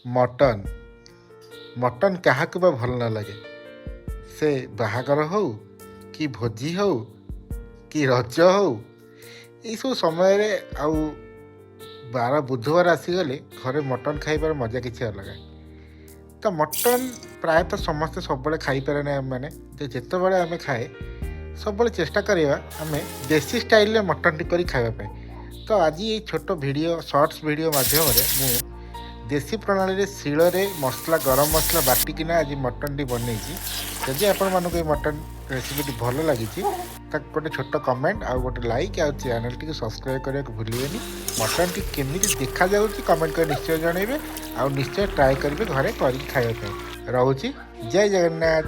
Mutton. Mutton କାହାକୁ ବା ଭଲ ନ ଲାଗେ? ସେ ବାହାଘର ହଉ କି ଭୋଜି ହଉ କି ରଜ ହଉ, ଏଇସବୁ ସମୟରେ ଆଉ ବାର ବୁଧବାର ଆସିଗଲେ ଘରେ ମଟନ୍ ଖାଇବାର ମଜା କିଛି ଅଲଗା। ତ ମଟନ୍ ପ୍ରାୟତଃ ସମସ୍ତେ ସବୁବେଳେ ଖାଇପାରେନି ଆମେମାନେ। ତ ଯେତେବେଳେ ଆମେ ଖାଏ, ସବୁବେଳେ ଚେଷ୍ଟା କରିବା ଆମେ ଦେଶୀ ଷ୍ଟାଇଲରେ ମଟନ୍ଟି କରି ଖାଇବା ପାଇଁ। ତ ଆଜି ଏଇ ଛୋଟ ଭିଡ଼ିଓ, ସର୍ଟସ୍ ଭିଡ଼ିଓ ମାଧ୍ୟମରେ ମୁଁ ଦେଶୀ ପ୍ରଣାଳୀରେ ଶିଳରେ ମସଲା, ଗରମ ମସଲା ବାଟିକିନା ଆଜି ମଟନ୍ଟି ବନେଇଛି। ଯଦି ଆପଣମାନଙ୍କୁ ଏଇ ମଟନ୍ ରେସିପିଟି ଭଲ ଲାଗିଛି, ତାକୁ ଗୋଟେ ଛୋଟ କମେଣ୍ଟ ଆଉ ଗୋଟେ ଲାଇକ୍ ଆଉ ଚ୍ୟାନେଲଟିକୁ ସବସ୍କ୍ରାଇବ୍ କରିବାକୁ ଭୁଲିବେନି। ମଟନ୍ଟି କେମିତି ଦେଖାଯାଉଛି, କମେଣ୍ଟ କରି ନିଶ୍ଚୟ ଜଣାଇବେ ଆଉ ନିଶ୍ଚୟ ଟ୍ରାଏ କରିବେ ଘରେ କରିକି ଖାଇବା ପାଇଁ। ରହୁଛି, ଜୟ ଜଗନ୍ନାଥ।